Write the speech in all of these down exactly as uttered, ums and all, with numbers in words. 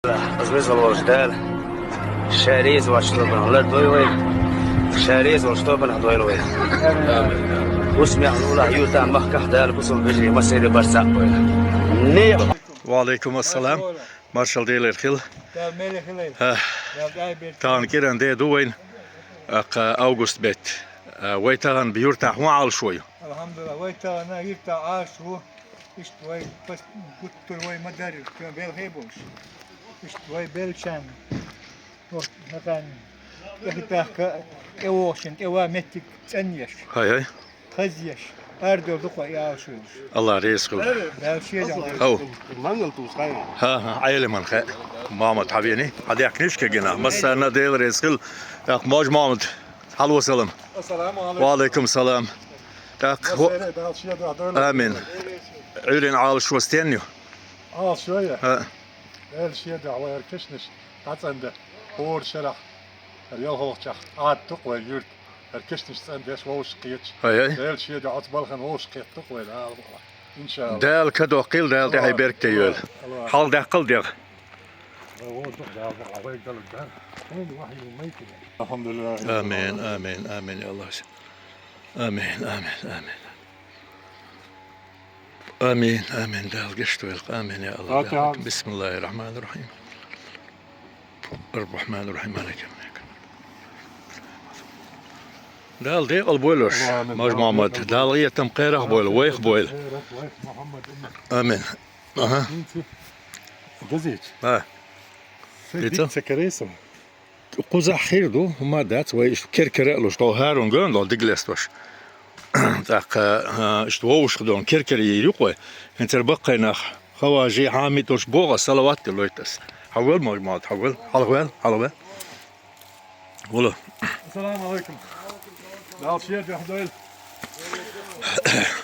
Аз веза волчу Дала Ша реза волчу тобанах лардойла вай. Ша реза волчу тобанах дойла вай. Бусмехь лулахь юьртахь махкахь Дала бусалба вежарий массеран барт цхьаъ бойла. Нехан. Ва алейкум ассалам. Маршал Делера хила. Дала мел хилийла. Ха. Дала тӀаьхье бер. Тахана кӀиран де ду вайна. ТӀаккха август бетта. А, вай тахана юьртахь хӀун Ӏалашо ю? Алхьамдулиллах, вай тахана юьртахь Ӏалашо ву. Иштта вай пас-, гуттар вай ма дарра, кхин белхий болуш. Иштта вай беллачарна. Вот, хӀокхарна. ТӀехӀиттахка, тӀевогӀучун, тӀе ван меттиг цӀанъеш. Хай, хай. Хазъеш. Арадовла дукха Ӏалашо йолуш. Алла реза хуьлда. Дала шен дуьхьа. Хьо. Мангал тус хьайна. ХӀан, хӀан, Ӏелиман хьа. Мохьмад хьан вений? Хьан дехкниш кегина? Массарна Дела реза хила. ТӀаккха Мож Мохьмад. Хьалва салам. Ассаламу алейкум. Ва алейкум салам. ТӀаккха хӀо-, Дала шен дуьхьа дойла. Амин. Ӏуьйран Ӏалашо стенна ю? Ӏалашо я? ХӀаъ. Дала шен дуьхьа вай хӀара кешнаш дӀацӀандан. ХӀора шарахь, хӀара ялхалгӀачохь Ӏадда ду-кх вай юьрта. ХӀара кешнаш цӀандеш вовшах кхеташ. Ай, ай. Дала шен дуьхьа оцу балхана вовшах кхетта ду-кх вай, Дала мукъалахь. Иншаллах. Дала ка доккхийла, Дала тӀаьхье беркате йойла. Аллах. Хьалдаьккхал дегӀ. Алхьамдулиллах. Амин, амин, амин, я Аллах. Амин, амин, амин. Амин, амин. Дала гечдойла. Амин, я Аллах. Фатихьа. Бисмиллахир Рахманир Рахим. Ар-Рахманир Рахим. Малик йовмиддин. Дала декъал бойла уьш. Амин. Мож Мохьмад. Дала гӀетам кхерах бойла, вайх бойла. Амин. Аха. Газет. А. Ца карийсам. Кхузахь хир ду, хӀума дац, вай иштта кер-кера а луш, тхо хӀарун гоьна долу дика лестош. ТӀаккха, а, иштта вовшах долу кер-кера йийр ю-кх вай. ХӀинца баккхий нах, Хаважи, Хьамид долуш боху ас, салават а лойту ас. Хьавел, Мож Мохьмад, хьавел, хьалхавел, хьалхавел. Вала. Ассаламу алейкум. Дала шен дуьхьа дойла.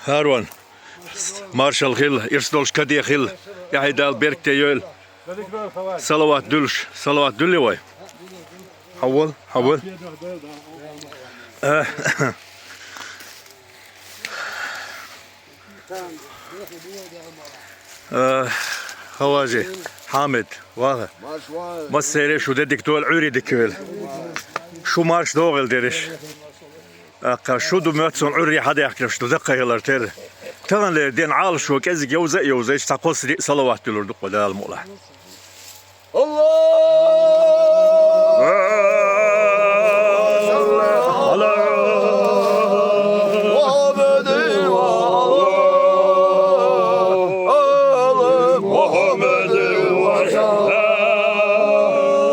ХӀарун, маршалла хила, ирс долуш каде хила, тӀаьхье Дала беркате йойла. Салават дуьллуш, салават дуьллий вай? Хьавол, хьавол. Э, Хаважи, Хьамид, ваха. Массеран шу де дика дойла, Ӏуьйре дика йойла. Шу марша догӀийла дерриш. ТӀаккха шу ду моьтту суна Ӏуьйре хьадаьхкинарш ду даккхий хилар терра. Таханлера ден Ӏалашо кӀезиг йовза а йовзуьйтуш, цхьа кхо сири салават дуьллур ду-кх вай, Дала мукъалахь. صل على محمد وعلى آل محمد وسلم.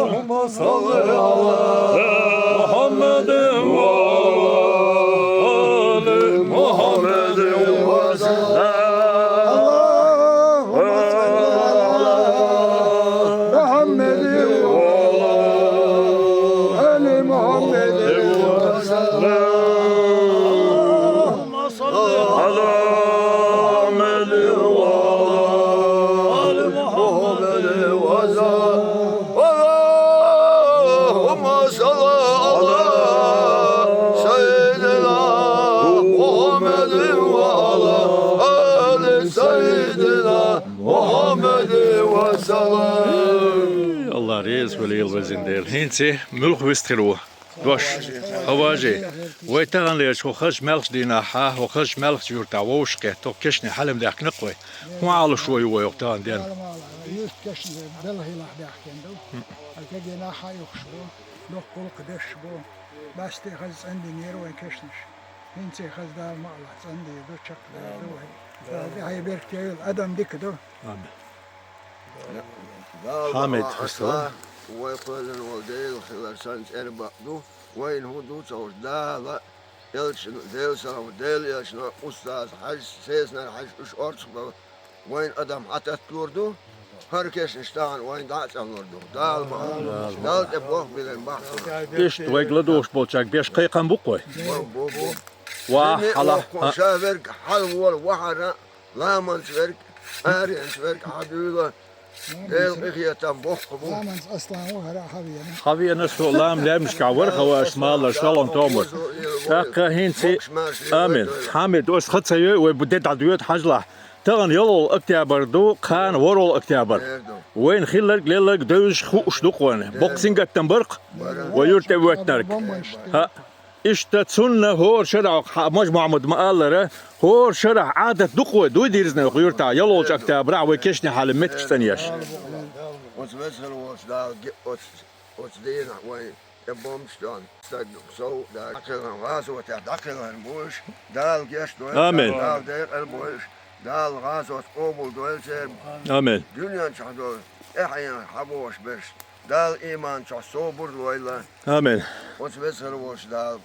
اللهم صل على محمد وعلى آل محمد وسلم. اللهم صل على محمد وعلى آل محمد وسلم. اللهم صل على سيدنا محمد وعلى آل سيدنا محمد وسلم. Алла реза хуьлийла, везан Дела. ХӀинца муьлха вистхир ву? Дош, Хаважи, вай таханлерчу хӀокху хазачу маьлхачу дийнахь, хӀокху хазачу маьлхачу юьртахь вовшахкхетта, хӀокху кешнийн хьалим даьхкина-кх вай. ХӀун Ӏалашо ю вай хӀокху тахана ден? Юьртан кешнийн белхалахь даьхкина ду. Ткъа кегийнахь хьан юхуш бу, доккха гӀуллакх деш бу. Басте хаза цӀандинера вайн кешнаш. ХӀинца хаза Дала мукъалахь цӀандийр ду, чекхдийр ду вай. Дала тӀаьхье беркате йойла, адам дика ду. Амин. Дала Хьамид, бакъ вассалам. Вай кхоьллина волу Дела хилар санна цӀера бакъ ду. Вайна хӀун ду ца хууш, Дала, элчан, Делан салам, Делан элчано, устаза Хьаьжа, Сесанара Хьаьжа, уьш орцах бала, вайна адам хьататталур ду. ХӀара кешнаш тахана вайна дӀа а цӀанлур ду. Дала ма аллара. Дала тӀе болх биллина бахьана. Иштта вайга ладугӀуш болчаьрга беш кхайкхам бу-кх вай? Бу, бу, бу. Ва, жима хьала, воккхун а. Ша верг хьалавола вахьара, ламанца верг, аренца верг хьадуьйла. Делан къинхетам боккха бу. Ламанца Аслан вахьара хьавеана. Хьавеана со лам лаьмнашкахь вара, хьаваш маллар шалгӀан томар. ТӀаккха хӀинца, амин. Хьамид, оцу хан ца йой, вай бу де дӀадоьду хьажалахь. Тахана ялхолгӀа октябрь ду, кхана ворхӀолгӀа октябрь. Вайна хилларг, лелларг девзаш хууш ду-кх вайна. Боккха сингаттам бар-кх вай юрта тӀе воьттинарг. ХӀаъ, иштта цунна хӀора шарахь хьа-, Мажа-Мохьмада ма-аллара, хӀора шарахь Ӏадат ду-кх вай, дуй дирзина вай юртахь, ялхолгӀачу октябрахь вай кешнийн хьале меттигаш цӀанъеш. Оцу веза хила волчу Дала ги-, оцу, оцу дийнахь вай тӀе бомбаш тоьхна, стаг сов а даьлла, дӀакхелхина, гӀазотехь дӀакхелхина бу уьш, Дала гечдойла царна, Амин. Дала декъала бойла уьш, Дала гӀазот къобалдойла церан. Амин. Дуьнен чохь долу тӀаьхьенах хьабогӀуш берш, Дала иман чохь собар а лойла. Амин. Оцу веза хила волчу Дала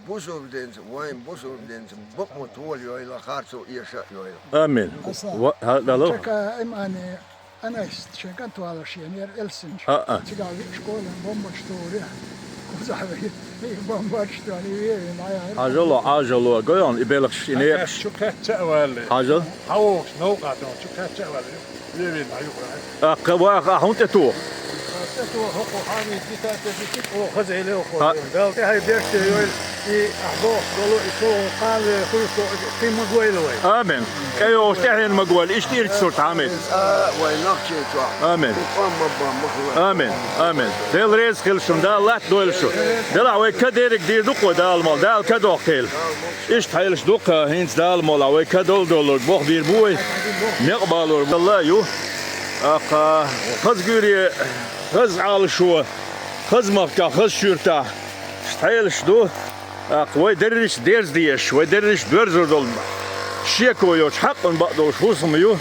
бусалба динца, вайн бусалба динца бакъо тола йойла, харцо эша а йойла. Амин. Аса. Ва-, хьа-, дало. Чека имани Анайс шайн кӀант валар шен яра Элсинчу. ХӀаъ. Цигахь виъ школан бомбанаш тухура. Кхузахь виъ бомбанаш тухура, и вевина дӀаяхьира. Хьажало, хьажало, гой хьуна и белхаш, и некъаш. Чу кхаьчча а валле. Хьажал. Хьан вогӀуш новкъа тоху, чу кхаьчча а валле. Вевина дӀаюкъара. ТӀаккха ваха ахьа хӀунда тӀетуху? ТӀетуху хӀокхо хьан вийца дита а ца дита, оха хаза хилла оха. ХӀаъ. Дала тӀаьхье берш тӀе йойла. И ахь бохуш долу, и чӀогӀа къанле хуьйсу, кхин ма гойла вай. Амин. КӀайогӀуш тӀаьхьенна ма гойла, иштта ирча сурт хьамийта. А, вай нохчий чохь. Амин. Къам ма бан, ма хуьла. Амин. Амин. Дела реза хила шуна, Дала латта дойла шу. Делахь вай ка дерриг дийр ду-кх вай Дала мол, Дала ка доккхийла. Иштта хьелаш ду-кх, хӀинца Дала молахь вай ка дол-долург боху бийр бу вай. Некъ балор Далла а ю. Аккха, хаза гуьйре, хаза Ӏалашо, хаза махкахь, хаза шуьртахь. Иштта хьелаш ду. ТӀаккха вай дерриш а дерза дезаш, вай дерриш а боьрзур долу шеко йоцу хьакъан бакъдолуш хӀусам ю.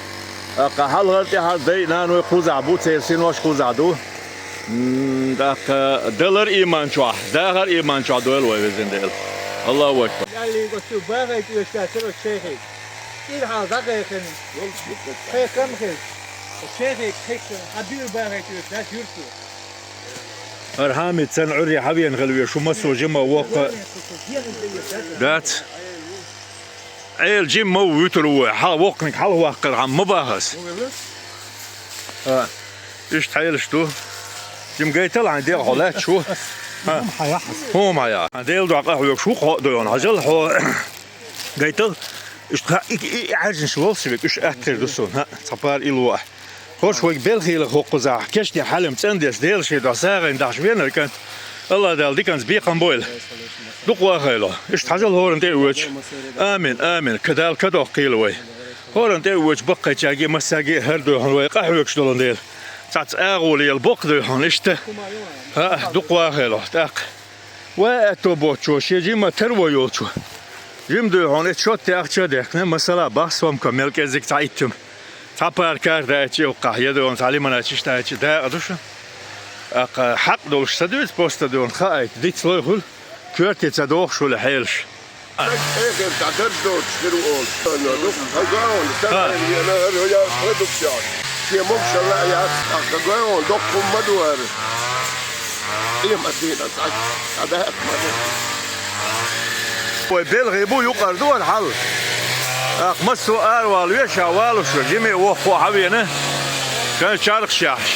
ТӀаккха хьалхара тӀаьхьара дай а, наной кхузахь бу, церан синош кхузахь ду. М, тӀаккха далар иман чохь, дахар иман чохь дойла вай, везан Дела. Аллаху акбар. Аьллий оцу бахайта оьшуш яцара оцу шайхе. Ирхьал дӀакхайкхина. Кхайкхам хеза. Оцу шайхе кхайкхина. Хьан дуьйр бахайта оьшуш яц юьрту. ХӀара Хьамид санна Ӏуьрре хьан вена хила веза, шу массо а жима воккха дац. Ӏела жима ма ву вуьтур ву вай, хьан воккханиг хьалхаваккхархьама ма бахас. А, иштта хьелаш ду. Жима гайтал хьайн дегӀ хьо лаьтташ ву. А. ХӀума хьан яхьа. Хьан Дела дуьхьа къахьоьгуш ву-кх хьо а дойхьуна. Хьажал хьо гайтал, иштта ха-, и, и, и Ӏаьржанаш волу сан век, уьш аьттехьа ду суна. ХӀаъ, цхьа пара ил ву ахь. ХӀорш вайга белхийла хӀокхузахь, кешнийн хьалим цӀандеш, Дела шен дуьхьа сагӀина дахьаш венара кӀант. Аллах Дала диканца бекхам бойла. Дукха вахайла. Иштта хьажал хӀоранна тӀе а воьдуш. Амин, амин. Ка Дала ка доккхийла вай. ХӀоранна тӀе а воьдуш баккхайчаьрга а, массаьрга а хӀара дойхьуна вай къахьоьгуш долу Дела. Цхьацца агӀо лела боккха дойхьуна иштта. ХӀаъ, дукха вахайла. ТӀаккха. Вай аьтто боцучо, шен жима тарво йолчо. Жима дуй хьуна, и шот яхча а дехкина, масала, бахьа сомка мел кӀеззиг цхьа иттим. Цхьа пара карта аьлча и оккхахь, я дуй хьуна, цхьа лимонад иштта аьлча, дакъа ду шу. ТӀаккха хьакъ долуш ца дуьйцу, просто дуй хьуна, хаайта, диц лой хуьлу, коьрте ца дохуш хуьлу хьелаш. Эхир цхьа дарж доцуш хир ву олуш. Ха. Ха гой хьуна, ца гой хьуна, ца гой хьуна, ца гой хьуна, дукха яц, ха гой хьуна, доккха хӀума ма ду хӀара. Къемат дийнан цхьа, цхьа даьтта ма ду. Вай белхий бу, юкъара ду хӀара хьал. ТӀаккха массо а аравала вешан валуш, жиме воккхо хьан вена, шайн чархаш яхьаш.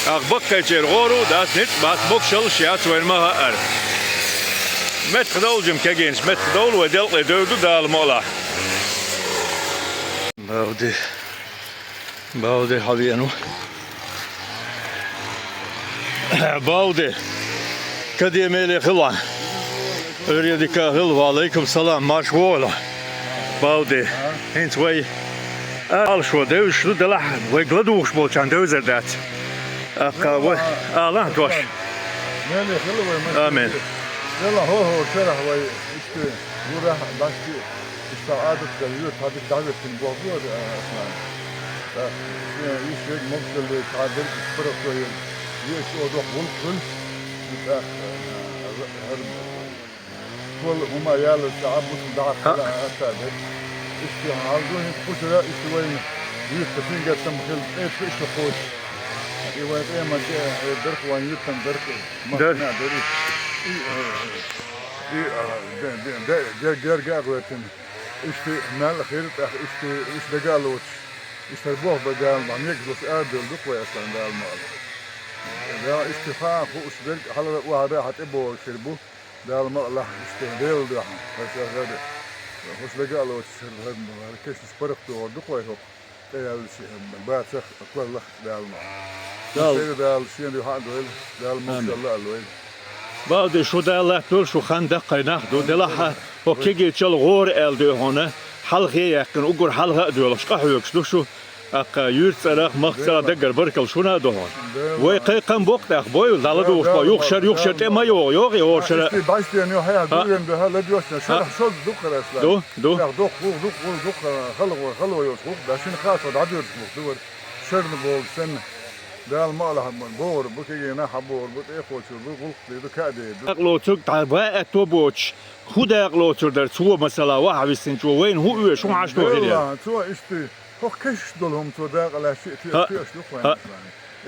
ТӀаккха баккхайчеран гӀора ву, дац ницкъ бац, могушаллаш яц вайна ма хаьара. Меттахдовла жима кегийнаш, меттахдовла, вай делкъе девр ду Дала мукъалахь. Бавде. Бавде хьан веана ву. Бавде. Каде меле хила ван. Ӏуьйре дика хила, ва алайкум салам, марша вогӀийла. Бавде. ХӀинца вай алашо девзаш ду, делахь вайга ладугӀуш болчарна девзар дац. ТӀаккха вай алахь дош. Меле хила вай, ма Амин. Дела хӀо-хӀора шарахь вай иштта гурахь а, дӀасти а, иштта Ӏадат дара, юьрта хьадис дӀахӀоьттина боху бора, а, Ӏусмана. ТӀаккха шен йиш верг могушалле цхьа дерг паргӀато йолу, вешан чӀогӀа доккха гӀуллакх хуьлу, и тӀаккха, а, хӀара, хӀара, хӀума ялар цхьа а бусалба дахьар хила а атта дерг. Иштта хьал ду, хӀинца кхушара иштта вайна юьрта сингаттам хила, тӀе иштта кхочуш. И вайн къемат де, э, дарх вайн юьртан дарх. Махкана дерриг. И, э, и, э, де, де, де, де, герга а гӀоьртина. Иштта мел а хир, тӀаккха иштта, иштта дага а лоцуш. Иштта хӀара боху бан Дала ма, мегаш долуш арадевлла ду-кх вай аслан Дала ма алла. Дала иштта хаа хууш берг хьалара охьара хьан тӀе бохуш хир бу. Дала ма аллахь, иштта Дела дуьхьа. ХӀара, хӀара, хӀуш дага а лоцуш, хӀара, хӀара, хӀара кешнаш паргӀатдохур ду-кх вай хӀокху. ТӀе яьлча бацах, кхоллах Дала ма. Дала. Шера Дала шена юхьа а дойла, Дала могашалла а лойла. Бауди, шу Дала латтадойла, шу хан даккхий нах ду, делахь а, хӀокху кегийчул гӀора аьлла дуй хьуна, хьалхе а яьккхина, уггар хьалха а доьлхуш, къахьоьгуш ду шу, тӀаккха юьртан цӀарах, махкан цӀарах даггара баркалла шуна а ду хьуна. Вай кхайкхам боккха тӀехь, бойла, Дала духуш бо, юха шара, юха шара тӀе ма йогӀу, йогӀий хӀора шара. Иштта баьчча дена юхьа яьлла, дуьйна дуьхьа ладоьгӀча, шарахь шозза дукха хӀара аьлла. Ду, ду. Дукха, дукха, дукха, хала, хала йолуш гӀуллакх, да шина хасо дӀадоьрзуш гӀуллакх ду вара. Шарна болу санна, Дала ма алахь, богӀур бу, кегийна хьан богӀур бу, тӀе а кхочур бу, гӀуллакх дийр ду, каа дийр ду. Дакъа лоцург дӀа ваьа а то боцуш, хӀун дакъа лоцур дара цо, масала, ваха висинчо, вайна хӀун оьшу, хӀун хьашто хир яра? Цо иштта, хӀокху кешаш долу хӀума цо дакъа лаьцча а, тоьаш ду-кх вайна.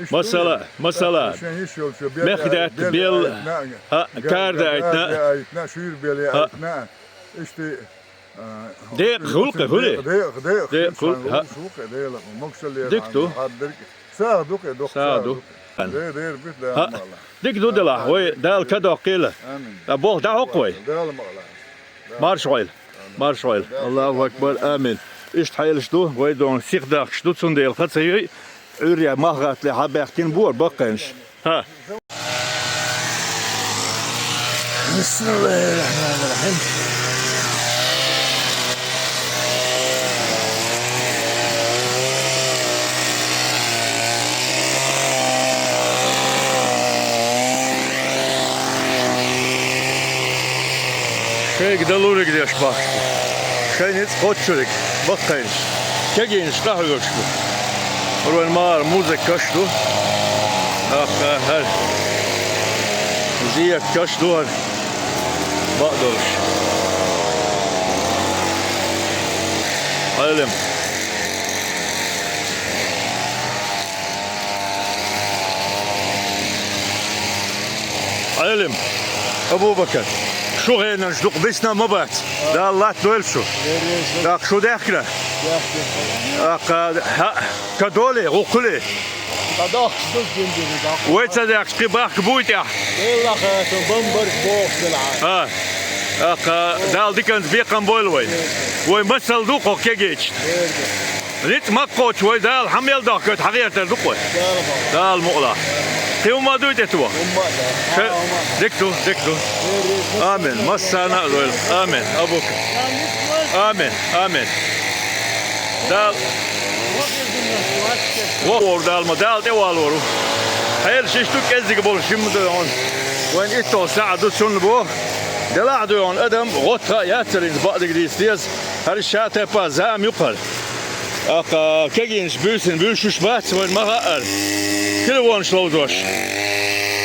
Иштта масала, масала. Шен йиш йолчо бел Мехдаьтта бел, хӀа, кар даийтина. Шуьйра бел яийтина. Иштта Декъа хуьлу кхин, хуьлий? Декъа, декъа, декъа хуьлу, сан хӀа. Вуьш ву кхин, Дела, могашалла лера. Дика ду. Хьан дерг. СагӀа ду кхин, доккха сагӀа ду. Дера, дера бит Дала ма алахь. Дика ду делахь, вай Дала ка доккхийла. Амин. Ткъа болх дӀахьо-кх вай. Дала ма алахь. Марша Ӏойла. Марша Ӏойла. Аллаху акбар. Амин. Иштта хьелаш ду, вай дона сиха дахкаш ду, цундела ха ца йой. Ӏуьйре мах гӀаттале хьабаьхкина бора баккхийнаш. ХӀа. Бисмиллахир-рахманир-рахим. Шайга далуриг деш бахаш бу. Шайн ницкъ кхоччуриг, баккхийнаш, кегийнаш къахьоьгуш бу. ХӀара вайн мара музыка каш ду. ТӀаккха хӀара зерат каш ду хӀара. Бакъдолуш. Ӏелим. Ӏелим, Абу-Бакар, шу хенарш дукха бисна ма бац. Дала латтадойла шу. ТӀаккха шу даьхкира? ТӀаккха, хӀаъ, ка долий, гӀуллакх хуьлий? Вай ца даьхкича, кхин бахка буй тӀехь? ХӀа. ТӀаккха Дала диканца бекхам бойла вай. Вай масал ду кху кегийчу. Ницкъ ма кхоччу вай, Дала хьан мел дохкуьйту, хьан гӀертар ду-кх вай. Дала мукъ лахь. Кхин хӀумма а дуй тӀе тоху? Ша-, дика ду, дика ду. Амин. Массарна а дойла. Амин. Абука. Амин. Амин. Дала. Вохор Дала ма, Дала тӀе валор ву. Хьелаш иштта ду, кӀеззиг болуш жимма ду хьуна. Вайн итталгӀа сахьт ду, цунна боху. Делахь а ду хьуна адам, гӀоттах а яцара хӀинца бакъдерг дийца деза. ХӀара ша тайпа зама ю-кх хӀара. ТӀаккха кегийнаш буьйсина буьйшуш бац, вайна ма хаьара. Телефонаш ловзош.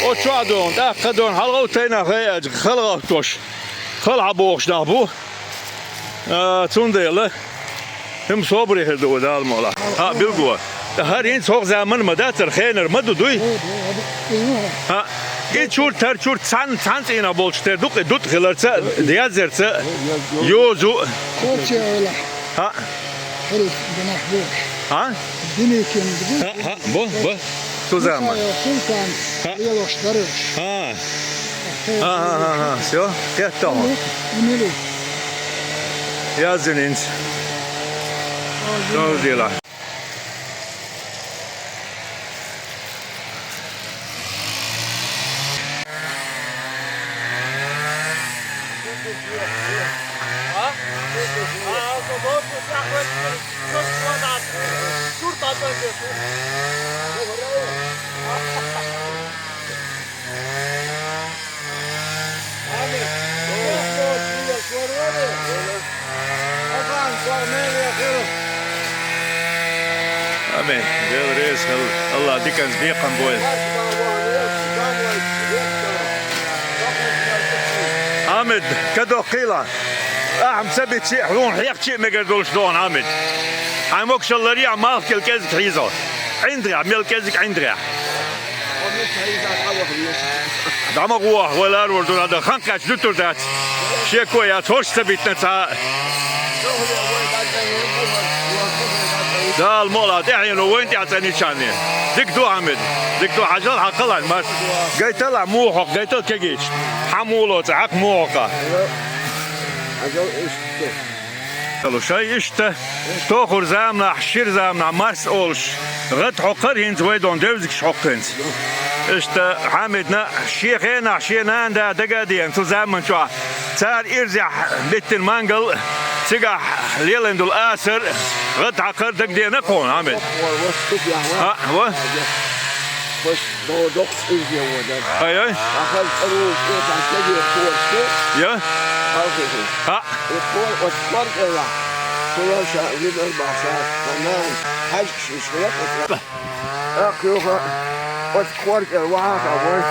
Оцу чохь а ду хьуна, тӀаккха ду хьуна, хьалгӀовттайна хай аьлча, хала гӀовттош. Хала хьабохуш нах бу. А, цундела хӀума собаре хир ду вай, Дала мукъ лахь. ХӀаъ, билгало. ТӀаккха хӀара хӀинца хӀокху заманна ма дац хӀара, хенара ма ду, дуй? ХӀаъ. И чурт, хӀара чурт цхьана, цхьана цӀийнах болчу тера ду-кх и, дутӀа хиларца а, дезарца а, йозу а. ХӀаъ. А? ХӀаъ, хӀаъ, бу, бу. Цу заман. ХӀаъ. ХӀаъ, хӀаъ, хӀаъ, хӀаъ, всё, кхетта хьо. Яздина хӀинца. Дозийла. Амин. Дела реза хила. Аллах диканца бекхам бойла. Амин. Кадо кхийла. Ахьа ца битчи, хьуна хьехчи а мегар долуш дохна, Амин. Хьайн могашалла ларъяхь, малх кел кӀезиг хьийзо. ӀиндагӀехь, мел кӀезиг ӀиндагӀехь. ДӀа ма гӀо, вай ларур ду, хӀада хан кхаьчча дуьтур дац. Шеко а яц, хӀорш ца битина цхьа а. Дала мукъ лахь, тӀаьхьено вайна тӀехь цӀанйичарне. Дика ду, Ахьмад. Дика ду, хьажал, хьан кхалхьан марш. Гайтал ахь муха хьокху, гайтал кегийчу. Хьан муха лоцу, хьакха муха хьокха. Хьажал, иштта. Шай иштта, тохара заманахь, шира заманахь марс олуш, гӀад хьокхура хӀинца вай дон девзигаш хьокху хӀинца. Иштта Хьамидна шен хенахь шен нана да дага а деана цу заман чохь, цара ирзехь биттина мангал, цигахь лелийна долу асар, гӀад хьакхар дагадеана кхуна, Хьамид? А, ва? Дохуш ирзе водар. Ай-ай. Ахал цӀару кӀетан кегер коршке. Я? Халхи. Ха. И кор, оцу коркӀелла. Кулаша вибар бахша. Банан. Хьаьжкаш иш хилар оцу. Ах, юха. Оцу коркӀел вахьа ха вой.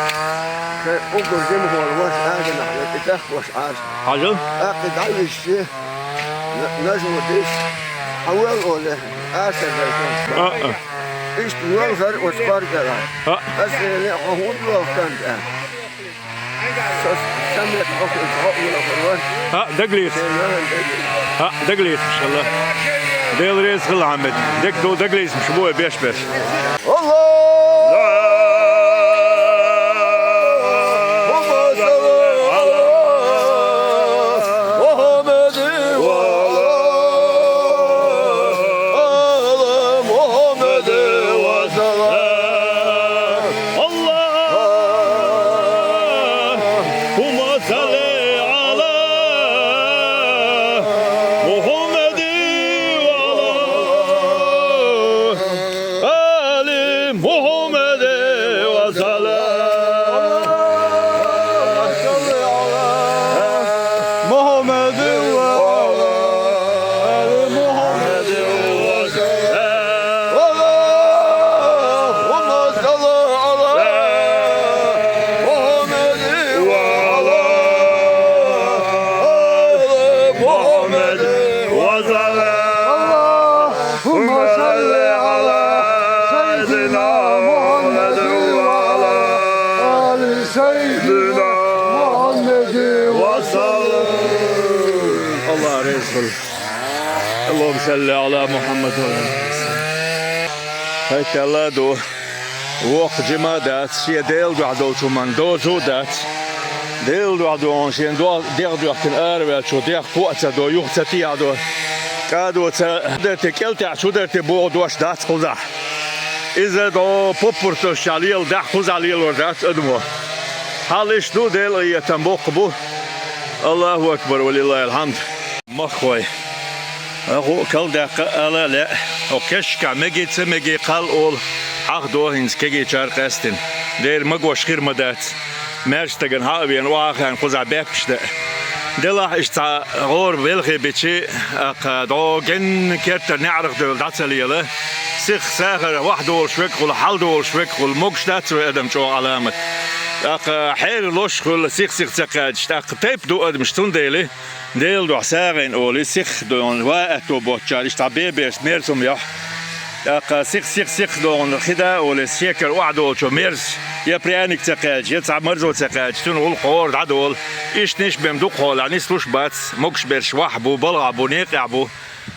Шайн уггар жимахор ваша аганахь, и тахкош Ӏаш. Хьажал? Ах, и дӀависчи. Нажму диш. Хьан вел оле. Аса дайта. А-а. Иштта велхар оцу кхоркӀелахь. Ха. Аса эле хьо хӀун лохкан тӀе? Со самет хьо хӀун хьо вилахар вара? Ха, даглиц. Шен нахана даглиц. Ха, даглиц, машалла. Дела реза хила, Хьамид. Дек ду даглиц, муш бой беш-беш. Аллахумма салли ала Мухаммадин ва ала али Мухаммадин ва саллам. Аллахумма салли ала Мухаммадин ва ала али Мухаммадин ва саллам. Мухаммадин ва али Мухаммадин ва саллам. Аллахумма салли ала Мухаммадин ва ала али Мухаммадин ва саллам. اللهم صل على سيدنا محمد وعلى آل سيدنا محمد وسلم. Аллах реза хуьлда. Аллахумма салли ала Мухаммад ва ала али. Хьайтталла ду. Воккха жима а дац, шен Делан дуьхьа долчу хӀуманна доза а дац. Делан дуьхьа догӀун шен до-, дегӀ доьхкина араваьллачо дегӀ кхо а ца до, юха ца тӀеӀдо. КӀадо ца дарте, кӀел тӀехь чу дарте боху дош дац кхузахь. Иза дӀо поппурташчохь лела дахь кхузахь лелор дац адамо. Хьал иштта ду, Делан къинхетам боккха бу. Аллаху акбар, ва лиллахил хьамд. Махкой. Аху калдаккха ала лаьа. Хьо кешка меги ца меги кхал олу. Хьахдо хӀинца кегийчара къаьстина. Дера магош хир ма дац. Маьрша стагана хьа а вена, охьа а хаьна кхузахь баьппаш дан. Делахь иштта цхьа гӀора велхе бичи, аккха дӀо генна кертара неӀарах девлла дӀа ца лела. Сиха сахар вахь долуш векхула, хьал долуш векхула, могуш дац вай адам чӀогӀа Ӏаламат. ТӀаккха хьеран лош хуьлу, сих-сих ца кхаьчча, тӀаккха тайп ду адамаш, цундела Делан дуьхьа сагӀина олий, сих догӀун, ва аьтто боцчара, иштта бе-беш мерза хӀума йохь. ТӀаккха сих-сих-сих догӀун, хи да олий, шекара охьадолчо мерза, я пряник ца кхаьчча, я цхьа марзо ца кхаьчча, цуьнан гӀуллакх хӀора дӀадолу. Иштта ниш бен дукха хьолахь, нислуш бац, могуш берш вахь бу, балгӀа бу, некъехь бу.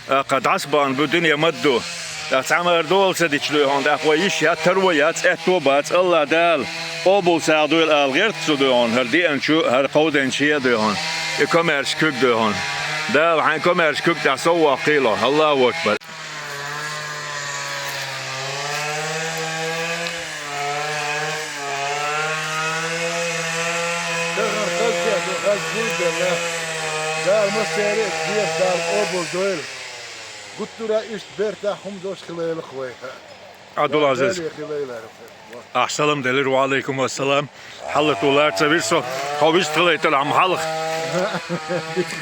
ТӀаккха дӀасабахана бу дуьне ма-дду. ТӀаккха цхьа мара дола ца дича дуй хьуна, тӀаккха вай йиш яц, таро яц, аьтто бац, Аллах Дала къобал сагӀа дойла ала гӀерта цу дуй хьуна, хӀара деанчу, хӀара кховдайначу а дуй хьуна, и комаьрша куьг дуй хьуна. Дала хьайн комаьрша куьг тӀехь сов воккхийла, Аллаху акбар. Тахана хаза ду, хаза гулбелла. Дала массаьре а деза, Дала къобал дойла. Гуттара а иштта бертахь хӀума долуш хилайла вай. Ӏабдулазиз. Дале хилайла. Ахь салам делира, ва Ӏалайкум ассалам. Хьаллатулар ца вира со. Хьо вист хилайталахь хьалха.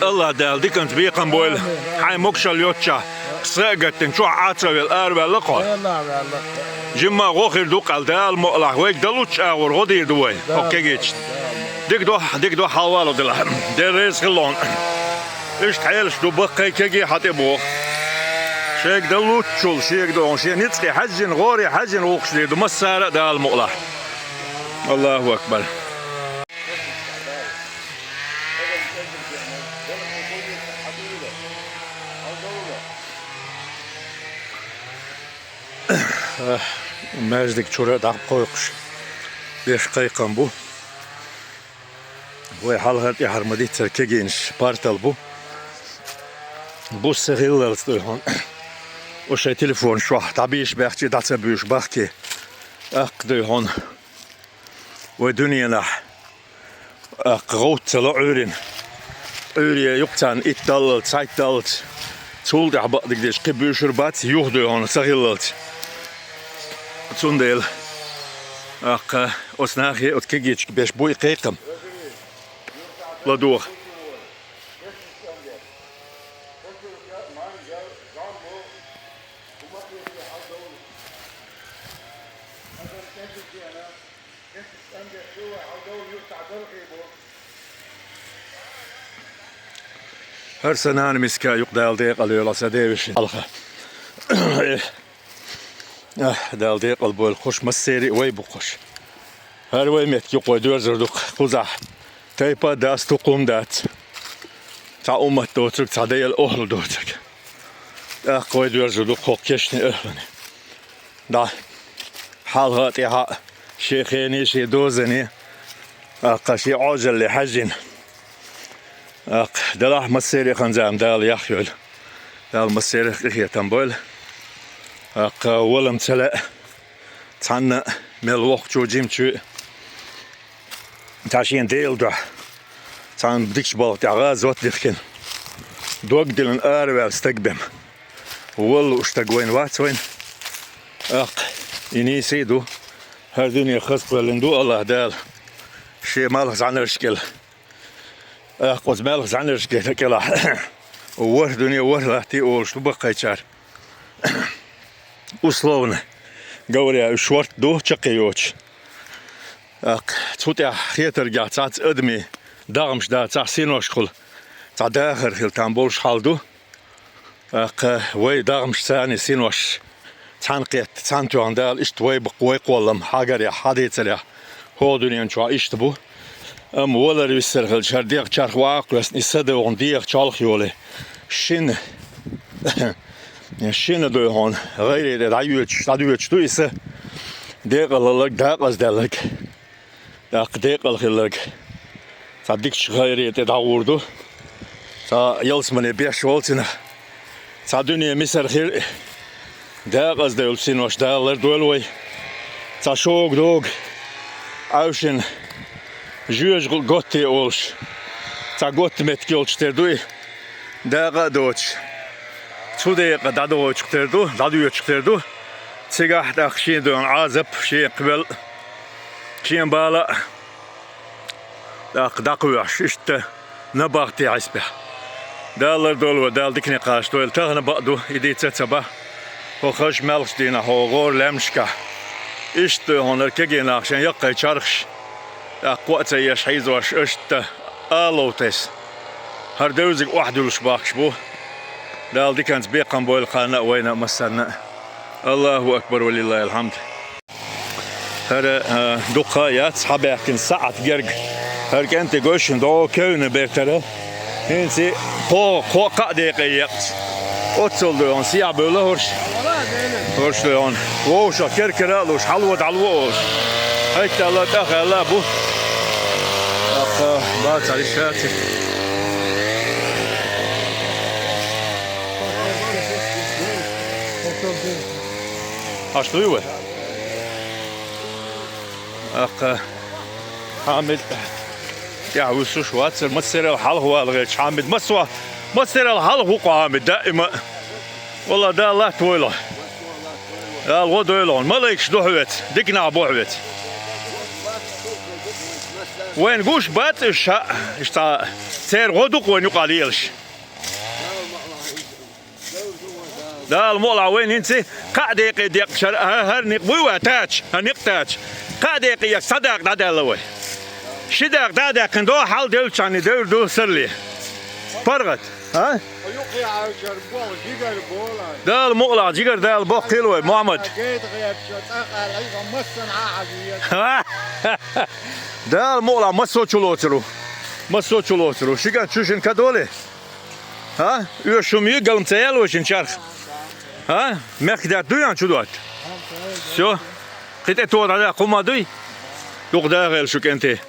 Аллах Дала диканца бекхам бойла. Хьайн могушалла йоцчахь, са а гаттина, чохь Ӏа ца велла, араваьлла кхо. Жимма гӀо хир ду кхал, Дала мукъалахь, вайга далуччу агӀор гӀо дийр ду вай, хӀокху кегийчу. Дика ду, дика ду, хьалавало делахь. Дела реза хила хьуна. Иштта хьелаш ду, баккхий кегий хьан тӀе боху. Шайга далуччул, шега догӀун, шен ницкъе хьаьжжина, гӀоре хьаьжжина гӀуллакхаш дийр ду, массара а Дала мукъалахь. Аллаху акбар. Маьждиг чуьра дӀакхойкхуш, беш кхайкхам бу. Вай хьалхара тӀаьхьара ма-диццара кегийнаш партал бу. Бус ца хиллалц, дуй хьуна. Уж шайн телефон чохь дӀабийша баьхчи, дӀа ца буьйша бахки. ТӀаккха, дуй хьуна, вай дуьненахь, тӀаккха гӀовт ца ло Ӏуьйрина. Ӏуьйре юкъа царна итт даллалц, цхьайтта даллалц, цул тӀаьхьа бакъдерг деш кхин буьйшур бац, юха, дуй хьуна, ца хиллалц. Цундела, тӀаккха, оцу нахе, оцу кегийчка беш буй кхайкхам. ЛадогӀа. ХӀара сан нана миска юкъа, Дала декъала йойла сан девешин хьалха. Э, Дала декъала бойла кхуш, массерий а вай бу кхуш. ХӀара вай меттиг юкъа вай доьрзур ду кхузахь. Тайпа а дац, тукхум а дац. Цхьа уммат доцург, цхьа Делан охӀла доцург. ТӀаккха вай доьрзур ду кху кешнийн охӀлане. ДӀа, хьалха а, тӀаьхьа а, шен хене, шен дозане, тӀаккха шен Ӏожалле хьаьжжина. ТӀаккха делахь массеран а хан-зама Дала яхйойла. Дала массеран а къинхетам бойла. ТӀаккха валам ца лаьа цхьанна а, мел воккхачо, жимачо а, цхьа шен Делан дуьхьа, цхьана дикачу балха тӀехь гӀазот дихкина, дог диллина араваьлла стаг бен ма валла, уьш стаг вайна вац вайна. ТӀаккха и нийса а ду, хӀара дуьне хаза кхоьллина ду АллахӀ Дала. Шен малх зӀаьнарш кӀел. ТӀаккха оцу малх зӀаьнарш кӀелахь, ворхӀ дуьне, ворхӀ латте олуш ду баккхийчара. Условно говоря, уьш шортта ду, чаккхе йоцуш. ТӀаккха цу тӀехь хетаргахь цхьацца адамийн дагӀмаш дацахь, синошкахула цхьа дахар хила там болуш хьал ду. ТӀаккха вай дагӀмаш, царний синош цхьаьна кхетта, цхьаьна тоьхна Дала, иштта вай бакъ-, вай кхоллам хьагарехь, хьадийцарехь, хӀокху дуьнен чохь иштта бу. Амма валар-виссар хилча, хӀара дегӀ чарх ваха а кхоьссина, и са догӀун дегӀа чолх йолий, шина, шина, дуй хьуна, гӀайре тӀе дӀайоьдуш, дӀадоьдуш ду и са. Декъалалларг, дакъазделларг, тӀаккха декъала хилларг цхьа дикачу гӀайре тӀе дӀагӀур ду. Цхьа ялсамане беш волцина, цхьа дуьне мисар хир а, дакъазделла синош Дала лардойла вай. Цхьа шога догӀу Ӏаьвшина жоьжахати готти олуш, цхьа готта меттиг йолчух тера ду и, дакъа а доцуш. Цу декъа дӀадоьдучух тера ду, дӀадоьдучух тера ду. Цигахь тӀаккха шен доьхна Ӏазап, шен кхевелла, шен бала а тӀаккха дӀакхоьхьуш, иштта набахти хьаьспехь. Дала лардойла вай, Дала дикане кхачадойла, тахана бакъ ду, и дийца а ца бан. ХӀокху хазачу маьлхачу дийнахь, хӀокху гӀора лаьмнашкахь иштта, дуй хьуна, хӀара кегий нах шайн яккхий чархаш тӀаккха кхоа ца еш, хьийзош, иштта алов тесна, хӀара девзиг охьадуьллуш бахкаш бу. Дала диканца бекхам бойла кхарна а, вайна а, массарна а. АллахӀу акбар, ва лиллахӀил хьамд. ХӀара, а, дукха яц хьабаьхкина сахьт герга. ХӀара кӀентий гой шуна догӀу кевнна бертара. ХӀинца кхо, кхо, кхаа декъе екъча, оццул, дуй хьуна, сехьа бевлла хӀорш. ХӀорш, дуй хьуна, вовшах кер-кера а луш, хьалво, дӀалво олуш. ХӀайтта аьлла, тӀаьхьа аьлла а бу. ТӀаккха бацахь, иштта цхьа. Аш дуй вай? ТӀаккха Хьамид тӀаьхьа вуьсуш вацара, массарел хьалха вала гӀерташ Хьамид. Массо-, массарел хьалха ву кху Хьамид даима. Валла, Дала латтавойла. Дала гӀо дойла хьуна. Малайкаш ду хьоьца, дика нах бу хьоьца. Вайна гуш бац уьш, ша, иштта церан гӀо ду-кх вайна юкъахь лелаш. Дала мукъалахь, вайна хӀинца кхаа декъе декъчара, хӀа-, хӀара некъ буй вай тача, хӀара некъ тача. Кхаа декъе екъча цхьа дакъа дӀадаьлла вай. Ши дакъа дӀа а даьккхина, догӀу хьал девллачарна девр ду саррале. ПаргӀат, а? Дала мукъалахь, жигара Дала боккхийла вай, Мухьаммад. Дала мукъалахь, массо а чулоцур ву. Массо а чулоцур ву. Ши кӀант чу шина ка долий? ХӀа? Оьшуш хӀума юй, галма ца яьлла вай шина чарх? ХӀа? Мехкадаьтта дуй хьуна чу дотта? Всё. Кхин тӀе тоха дӀадаккха хӀума дуй? Дукха дахийла шу, кӀентий.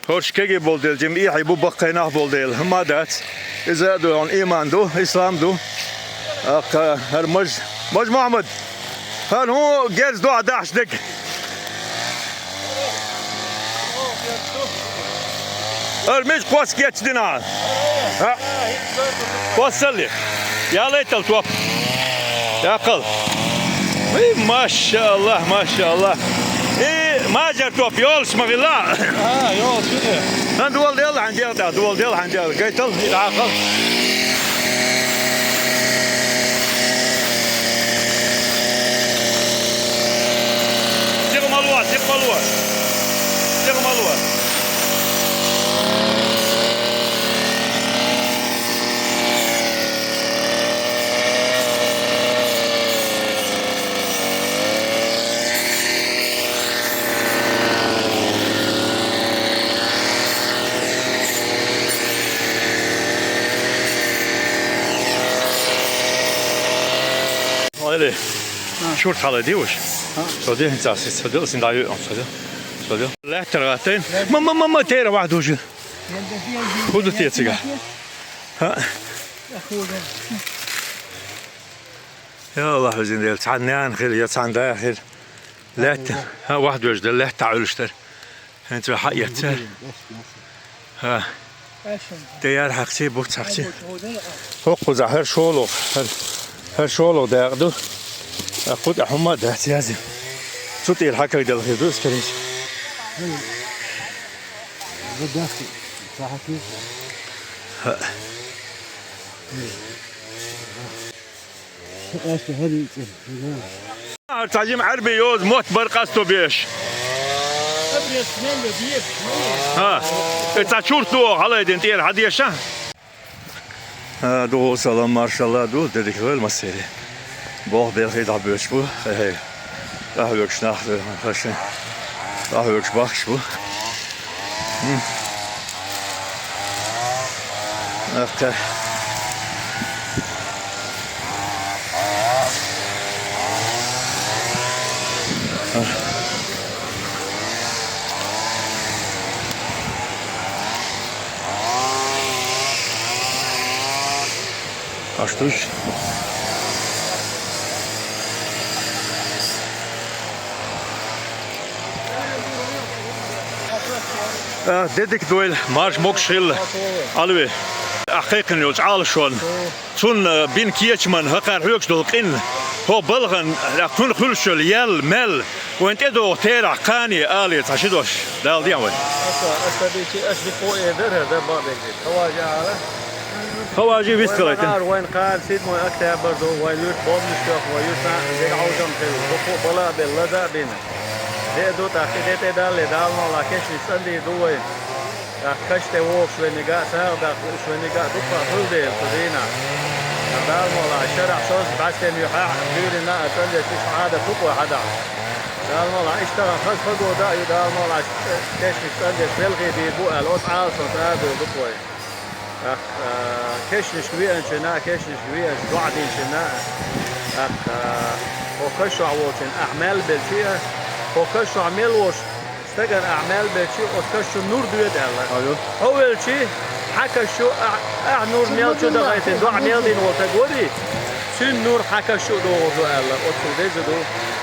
ХӀорш кегий болу дела, жима эхьий бу, баккхий нах болу дела, хӀума а дац. Иза а ду, хьуна иман ду, ислам ду. ТӀаккха хӀара Маж-, Маж-Мохьмад, хӀара хӀун герз ду ахь дахьаш дерг? ХӀара мича кхоссаш гечдина ахь? ХӀаъ. Кхоссале. Ялайтал топ. Яккхал. Ай, машааллахӀ, машааллахӀ. И мажар топ йолуш ма хилла. А, йолуш ю те. Сан дола дел хьан дел тӀе, дола дел хьан дел. Гайтал, и дӀахал. Сиха ма ло, сиха ма ло. Сиха ма ло. Ойли. А. Шурт хьалай дивуш? А. Со де, хӀинца ас, со де, син даю, со де. Со де. Лаьттара гӀаттайн. Ма, ма, ма, ма, тера вахь дужи. ХӀун ду те цига? ХӀаъ. Я Аллах, везин Дела, цхьана нана хир, я цхьана да хир. Лаьтта, хӀаъ, вахь доьжу дела, лаьтта Ӏуьллуш дара. ХӀинца хьаэцна цара. ХӀаъ. ТӀе яра хьакхчий, буц хьакхчий. ХӀокхузахь хӀара шолгӀа, хӀара, хӀара шолгӀа дакъа ду. ТӀаккха кху тӀехь хӀумма а дац язйина. Цу тӀера хьакхайдала хир ду, скорее. ХӀаъ. Ас хӀара йицӀа. ХӀара цхьа жима Ӏаьрби йоза мотт бара къасто беш. ХӀаъ. И цхьа чурт ду оха хьалайдина тӀера хьадеша? ХӀаъ, дугӀу салам, маршалла ду, де дика лойла массеран. Болх белхий дӀабоьдуш бу, хе-хе. ДӀахьоьгуш нах, хашан. ДӀахьоьгуш бахкаш бу. М. Окей. А что ж? А, де дика дойла, марша могуш хилла. Алви. Ахь кхайкхина йолчу Ӏалашонна. Цунна бина кечаман хӀокхара хьоьгуш долу къин. ХӀокху балхана, цунна хуьлуш йолу ял, мел. Вайн тӀедогӀу терахь кхане алий цхьа ши дош. Дала ден вай. Аса, аса дийци, аса дика гӀо э дара, хӀара дан бакъдерг дийци. Хаважи Ӏала. Хаважи вист хилайтина. Вайн кхара седьмой октябрь ду, вайн юьрт бомбанаш тоьхна, вайн юьртана дерг Ӏовжам хилла. Дукха бала а белла, лаза а бина. Де а ду, тӀаккха де тӀедалле, Дала мукъ лахь, кешнаш цӀандийр ду вайн. ТӀаккха каш тӀе вогӀуш верниг а, сагӀа даккха лууш верниг а дуккха а хуьлу дела цу дийнахь. Дала мукъ лахь, шарахь шозза бӀаьстенан юьхьехь, дуьйрина а цӀандеш иштта Ӏадат ду-кх вай хьадахь. Дала мукъ лахь, иштта тахана хаза погода а ю, Дала мукъ лахь, кешнаш цӀандеш белхий дийр бу аьлла, оцу Ӏалашонца арадевр ду-кх вай. ТӀаккха, а, кешнашка веанчунна а, кешнашка веанчу доӀа динчунна а, тӀаккха, а, хӀокху каш чохь волчунна ахь маьл белчи а, хӀокху каш чохь мел волуш стагана ахь маьл белчи, оцу каш чу нур доьду аьлла. Хьо велчи, хьан каш чу, ахь, ахь нур мел чу дахийтина, доӀа мел дина волу стаг варий? Цуьнан нур хьан каш чу а догӀур ду аьлла, оццул деза ду.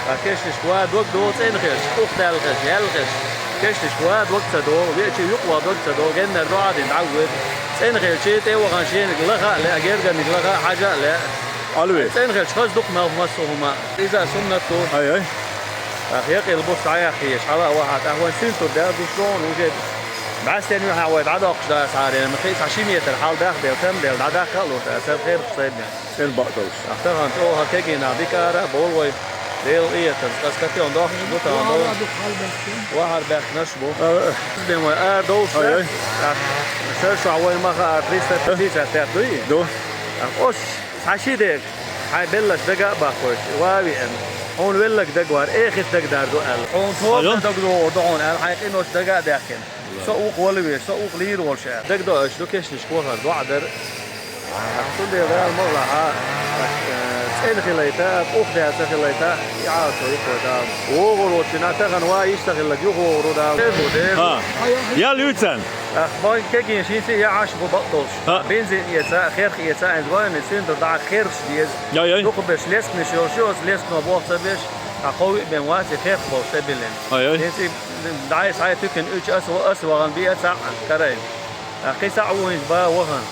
Ткъа кешнашка ван дог долу цӀена хилча, укхадаьлла хилча, яьлла хилча, кешнашка ван дог ца долу, веачий юкъа ван дог ца долу, геннара доӀа а дина дӀа а воьду. ЦӀена хилча, тӀе а вахана шениг лаха а лаьа, гергарниг лаха а, хьажа а лаьа. Алве. ЦӀена хилча хаза ду-кх мел массо а хӀума. Иза суннат ду. Ай, ай. ТӀаккха якъил бус дӀаяхъе, хьала а вахьа, тӀаккха вайн синтур даьлла гуш догӀу уже. БӀаьстенан юьхьехь вай дӀадоккхуш дацахьара, ма кхин а цхьа ши метр хьал дахделла, там делла, дӀадаккха а лур, аса херпаш тайбина. Эн бакъдолуш. Ахь тахана чӀогӀа кегий нах дика ара а бовлу вай. Делан къинхетамца, аса катехан дохкуш ду тахана. Вахара баьхкинарш бу. А, а. Бен вай ара довлуш. Ай, ай. Ахь шар чохь вайна ма хаара, триста пятьдесят пять дуй? Ду. Ахь оцу цхьа ши дерг хьайн белларш дага а баккхуьйту, ван а веана. Хьуна велларг дага вар, эхита дага дар ду аьлла. Хьуна тоба дан дага догӀур ду хьуна аьлла, хьайн къинош дага а даьхкина. Со укх вала веза, со укх лийр волуш аьлла. Дага до аша, ду кешнашка вахар, доӀа дара. Цундела Дала мукъ лахь, э, Эн хилайта, къух даьца хилайта, и Ӏалашо юкъо Дала. ВогӀур волчу нах тахана ван йиш ца хилларг юха вогӀур ву Дала. Дерру, дерру. ХӀа. Ял юьйцан? Ах, байн кегийна шин сиъ я Ӏаш бу бакъдолуш. ХӀа. Бензин эца, херх эца, айна вайна центр дӀа херхаш деза. Яй, яй. Дукха берш лескнаш йолуш ю, оцу лескано бох ца беш, а кхо виъ бен вац и херх болуш тӀебиллина. Яй, яй. Шин сиъ дӀа и схьа туькан уьчу ас, ас вахана биъа цхьаъ карайна. Ткъа кхин цхьаъ ву хӀинца бан вахана.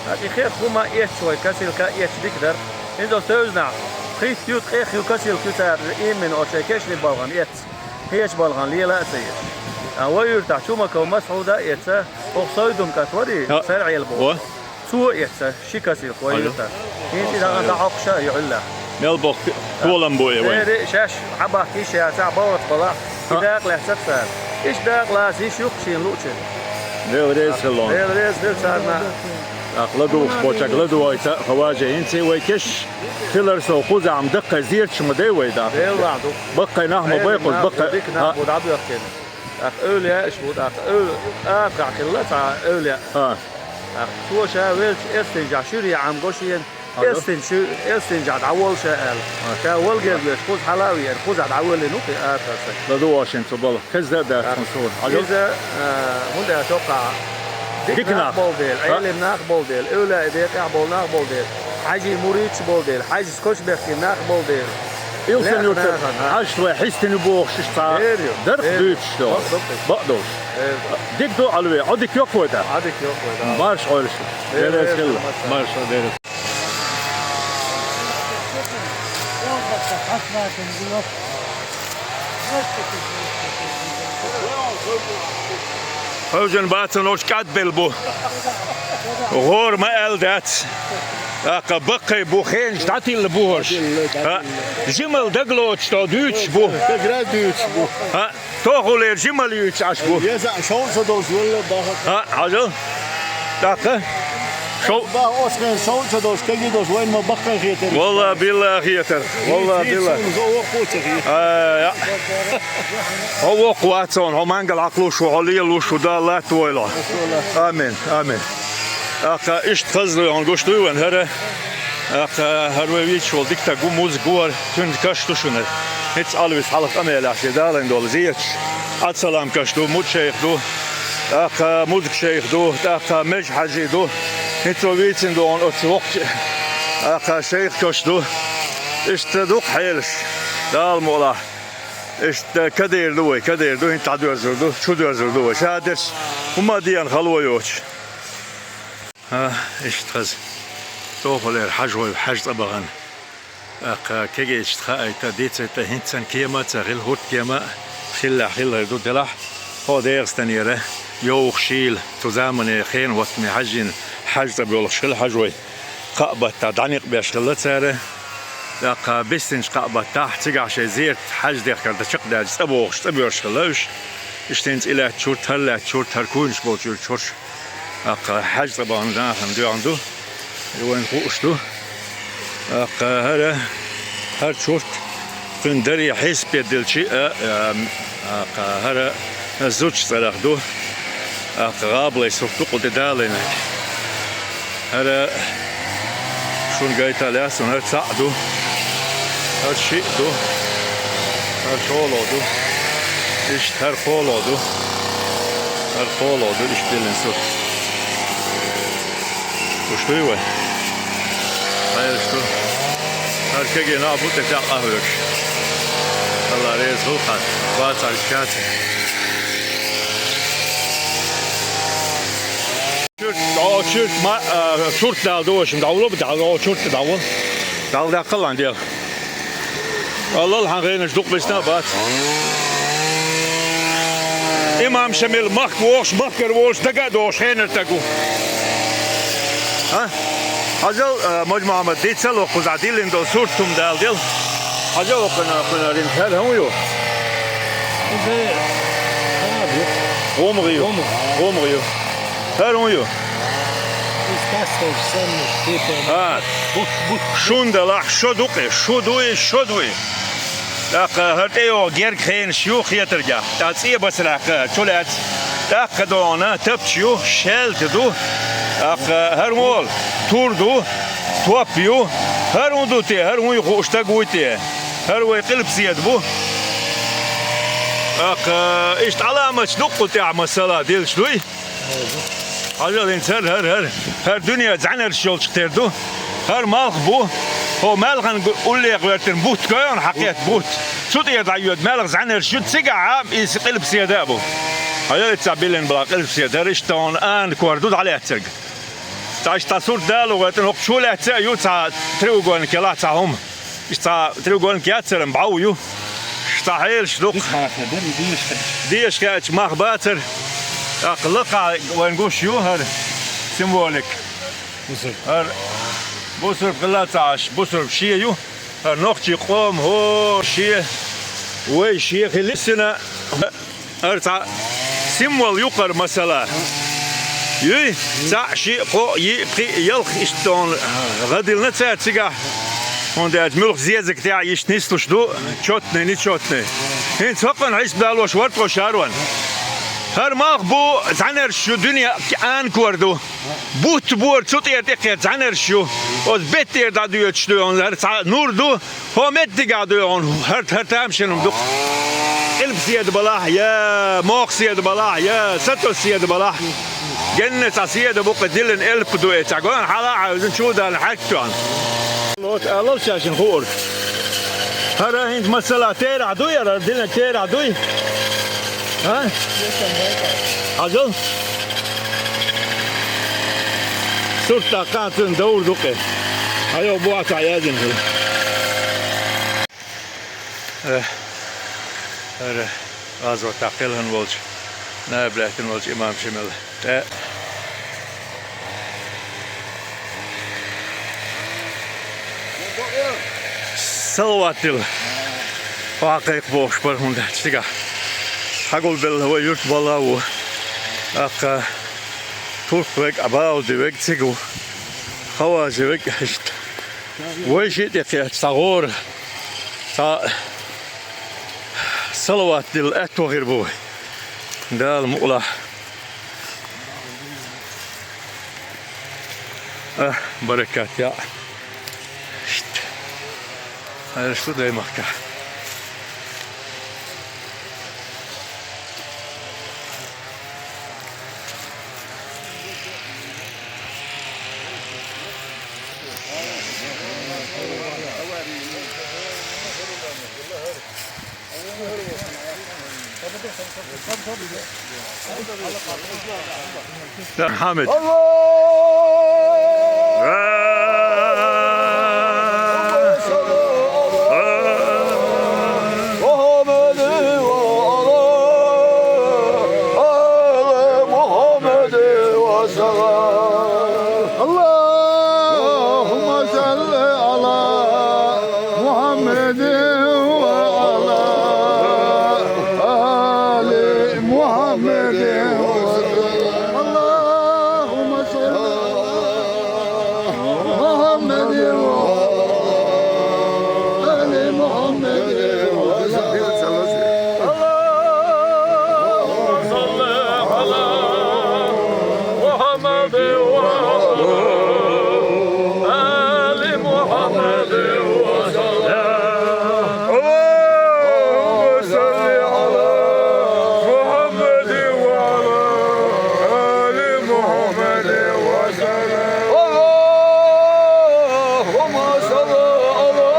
Ткъа и херх хӀума эцча вай касилка эцча дика дара. ХӀинца оцу тевжанахь пхийтта ю, ткъех ю касилка ю цара именно оцу шайн кешнийн балхана эцна. Кхечу балхана лела а ца еш. Ткъа вай юьртахь Чумаков Масхьуда а эца, хӀокху Сойдум кӀант варий, ХӀа. Сарьел боху. Во. Цо а эца, ши касилка вай Ага. юьртахь. ХӀинца и дӀа дӀахьокхуш а ю Ӏуьллахь. Мел боккха толам бу и вайн. Церан шаьш хьабахка йиш яцахь, бовлац балахь, и дакъа лаьцна цара. Иштта дакъа лаца йиш ю-кх шена луучун. Дела реза хила ло. Дела реза хила царна. ТӀаккха ладугӀуш болчаьрга ладугӀуйта, хӀа, важа, хӀинца вай кеш хилар со кхузахь-м даккхий зераш ма дай вай даккха. Дела ду. Баккхий нах ма бай кхуза, Дела баккхий. Дика нах ХӀа. Бу дӀабоьхкина. ТӀаккха эвлаяаш бу, тӀаккха эв-, арахь хилла цхьа эвлаяъ. ХӀа. ТӀаккха цо ша велча, эстинчохь шуьре Ӏам го шена, Ага. эстинчу-, эстинчохь дӀаволла ша аьлла. Ага. Ша валгерг веш, кхуза хьала а веана, кхузахь дӀавоьллина ву кхин арахь сан. ЛадугӀуш хӀинца цу бала. Хезна а дац хӀун суна. Хьажал. Иза, а, хӀунда аьлча хӀокхахь дика Дика нах нах. Болу дела, Ха? Ӏелим нах болу дела, эвлаяъ декъехь болу нах болу дела, хьаьжий муридаш болу дела, хьаьжас коча бехкина нах болу дела. Илсхан Лаьхна юртара нахана, ха? Хьаьжас вай хьистина бохуш иштта цхьа Эр ю, дарх эр ю. Дуьйцуш ду. Бакъ, бакъ. Бакъдолуш. Эр ю. Дика ду, Ӏалве, Ӏодика йоккхавой дан. Ӏодика йоккхавой дан. Марша Ӏойла шу. Эр, Дела эр, хилла. Марша. Марша Дела. Хьовжан бацан ош кӀадбелла бу. ГӀора ма аьлла дац. ТӀаккха баккхий бу, хенаш дӀатилла бу хӀорш. ХӀа, жимал дагалоцуш тхо дуьйцуш бу. ХӀа, тохулера жимал юьйцуш Ӏаш бу. ХӀа, хьажал. ТӀаккха. Шов. Валла, билла хетар. Валла, билла. А, я. Хьо воккха вац хьуна, хьо мангал Ӏакхалуш ву, хьо лелалуш ву, Дала латтавойла хьо. Амин, амин. ТӀаккха иштта хазло хьуна гуш дуй вайн хӀара. ТӀаккха хӀара вай вийцаш волу дика стаг ву, Музик ву хӀара, цуьнан каш ду шуна. ХӀинца Ӏалвис хьалха къамелехь шен далийна долу зераш. Ӏабдусалам каш ду, Муд-шайх ду, тӀаккха Музик-шайх ду, тӀаккха Меж-хьаьжи ду. ХӀинца вийцина ду хьуна оцу воккхачу, тӀаккха шайх каш ду. Иштта дукха хьелаш, Дала мукъалахь. Иштта кадер ду вай, кадер ду, хӀинца дӀадоьрзур ду, чудоьрзур ду вай. Ша дерш хӀума а дена хало йоцуш. ХӀа, иштта хаза. Тохулера хьажа вай, хьаьж цӀа бахана. ТӀаккха кегийчу хаийта, дийцийта, хӀинца санна кема а ца хилла, хӀорд кема а хиллехь хилла ду делахь, хӀо ДегӀастанера йовхаш йийла, цу замане хенан хӀоттаме хьаьжжина хьаьж цӀа боьлхуш хилла хьажа вай. Кхаа баттахь дӀаникъ беш хилла цара. ТӀаккха биссинчу кхаа баттахь цигахь шайн зерат хьаьж дехкар дан чекхдаьлча цӀа бохуш, цӀа боьрзуш хилла уьш. Иштта хӀинца и лаьттачу хӀорд, хӀара лаьттачу хӀорд, хӀара куйнаш болчу уьрчу хӀорш. ТӀаккха хьаьж цӀа бахана нахана доьгӀна ду, и вайна хууш ду. ТӀаккха хӀара, хӀара чурт, цуьнан даре хьесапе дилчи а, а, тӀаккха хӀара зудчун цӀарах ду. ТӀаккха гӀабалай сурт ду кху тӀе далийнарг. ХӀара шуна гайта лаьцна, хӀара цхьаъ ду. ХӀара шиъ ду. ХӀара кхоалгӀа ду. Иштта хӀара кхоалгӀа ду. ХӀара кхоалгӀа ду, иштта диллина сурт. Уьш дуй вай? Хьаьжаш ду. ХӀара кегий нах бу тӀе тӀаккха а хьоьгуш. Алла реза хуьлда хьан. Бацахь шаьццӀа. Чурт, о, чурт, ма, а, чурт дала ду, в общем, дӀавулла, дӀа-, о, чурт дӀавулла. ДӀаладаккхал хьан дела. Аллал хьан гӀенаш дукха бисна а бац. Имам Шамил махка вохуш, махкара волуш, дага а дохуш, хенара стаг ву. А? Хьажал, а, Мож-Мухьаммад, дийцал вай кхузахь диллина долу сурт хӀума дала дела. Хьажал вай кхуьнан, кхуьнан ринг хӀара хӀун ю? Иза хӀара ю. ГӀомгӀа ю. ГӀомгӀа. ГӀомгӀа ю. ХӀара хӀун ю? Иза тасхьеш санна, типа. А. Бух, бух. Шун далахь, шо ду кхе, шо ду и, шо ду и. ТӀаккха хӀара тӀейогӀу герга хенаш ю хетаргахь. ТӀаккха цӀе басарахь кхаьа, чу лаьцна. ТӀаккха догӀана тапча ю, шаьлта ду. ТӀаккха хӀара хӀун олу? Тур ду, топ ю. ХӀара хӀун ду те, хӀара хӀун ю хууш стаг вуй те? ХӀара вай Къилбаседа бу. Аккха, иштта Ӏаламаташ дуккха тӀехь масала дилш дуй? Хьажал, хӀинца хӀара, хӀара, хӀара, хӀара дуьне зӀаьнарш йолчух тера ду. ХӀара малх бу. ХӀо маьлхан гу-, уллехь гӀоьртина бутт гой хьуна, хьакхетта бутт. Цу тӀера дӀайоьду маьлхан зӀаьнарш ю, цигахь а иза Къилбаседа а бу. Хьажал, цхьа биллина бала Къилбаседа, хӀара иштта хьуна ана кор ду дӀалаьцнарг. Цхьа иштта сурт дала гӀоьртина, хӀокху чу лаьцна а ю цхьа треугольник ялахь цхьа хӀума. Иштта цхьа треугольник яцара бӀов ю. Иштта хьелаш дукха. Деша хеача мах бацара. ТӀаккха лакхахь вайн гуш ю хӀара символик. ХӀара бусурба хилла ца Ӏаш, бусурба шен ю. ХӀара нохчий къома хӀо шен, вай шен хила йисина. ХӀара цхьа символ ю-кх хӀара масала. Юй, цхьаъ, шиъ, кхоъ, йиъ, пхиъ, ялх, иштта хьуна гӀадиллина цара цигахь. ХӀунда аьлча муьлхха зезаг тӀехь иштта нислуш ду, чётный, нечётный. ХӀинца хӀокхунна хьисап далош вара тхо, Шарон. ХӀара малх бу, зӀаьнарш ю, дуьне ана кор ду. Бутт бора цу тӀера тӀекхетта зӀаьнарш ю. Оцу беттера дӀадоьдуш ду хьуна, хӀара цхьа нур ду. ХӀо меттигахь ду хьуна, хӀара, хӀара тамашийна хӀума ду-кх. Къилбаседа балахь, я Мохседа балахь, я Сатосседа балахь. Генна цхьа седа бу-кх, диллина элп ду и цхьа. Гой хьуна, хьала а хьаьвзина, чу а далийна, хьаьрк тоьхна. Вот, алал шайшинна хуур. ХӀара хӀинца масала терахь дуй, хӀара динан терахь дуй? А? Хьажал? Сурт даккха цуьнан довр ду-кх. Хьайо, бохьа цхьа яздина хила. Э, хӀара гӀазотехь кхелхина волчу, наиб лаьттина волчу имам Шемала тӀе салават дилла, охьакхайкха бохуш бара, хӀунда аьлча цигахь схьагулбелла вай юьртбалла а ву. ТӀаккха туркх вег а, бауди вег цига ву, хаважи вег а иштта. Вай шиъ тӀекхетча, цхьа гӀора, цхьа салават дилла аьтто хир бу вай. Дала мукъалахь. А, баракат яӀ. Иштта. Хьаьрша ду даймахкахь. يا حامد. الله. محمد وعلى آل محمد وسلم. اللهم صل على محمد وعلى آل محمد وسلم. اللهم صل على محمد وعلى آل محمد وسلم. اللهم صل على محمد وعلى آل محمد وسلم. اللهم صل على محمد وعلى آل محمد وسلم. اللهم صل على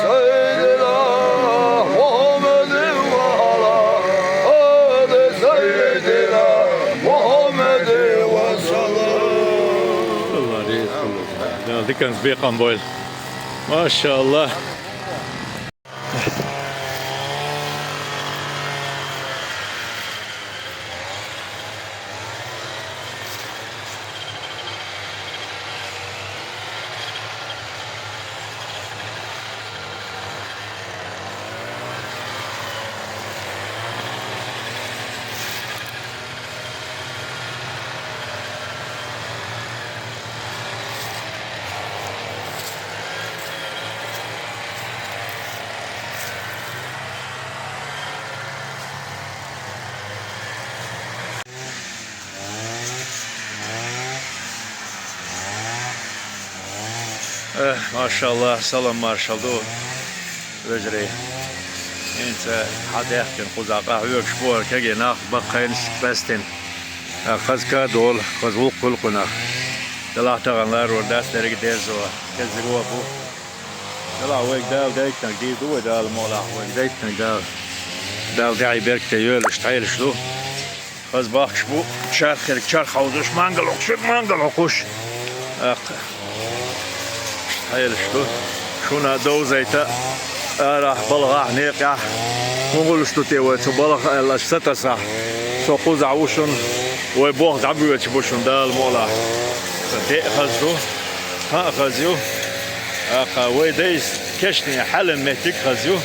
سيدنا محمد وعلى آل سيدنا محمد وسلم. Дала диканца бекхам бойла. Машалла. Э, машаллахӀ, салам-маршал ду, вежарий. ХӀинца хьадаьхкина кхузахь къахьоьгуш бу хӀара кегий нах, баккхийнаш къаьстина. Э, хаза ка долу, хаза гӀуллакх хуьлу кхунах. Делахь тахана ларор дац дерриг а дезо, кхеззиг а бу. Делахь вайга Дала дайтинарг дийр ду вай, Дала мукъалахь, вайга дайтинарг Дала. Дала даьӀий беркате йойла, иштта хьелаш ду. Хаза бахкаш бу, чарх хилла чарх хьовзуш, мангал хӀокхуш, мангал хӀокхуш. ТӀаккха хьелаш ду. Шуна довзийта арахь, балхахь, некъехь. ХӀун хуьлуш ду те вай, цу балха аьлла, аса ца тасахь. Со кхузахь ву шуна, вай болх дӀабоьдуш бу шуна, Дала мукъалахь. Сан де а хаза ду, кхаъ а хаза ю. ТӀаккха вай дайша кешнийн хьаьлла меттиг а хаза ю.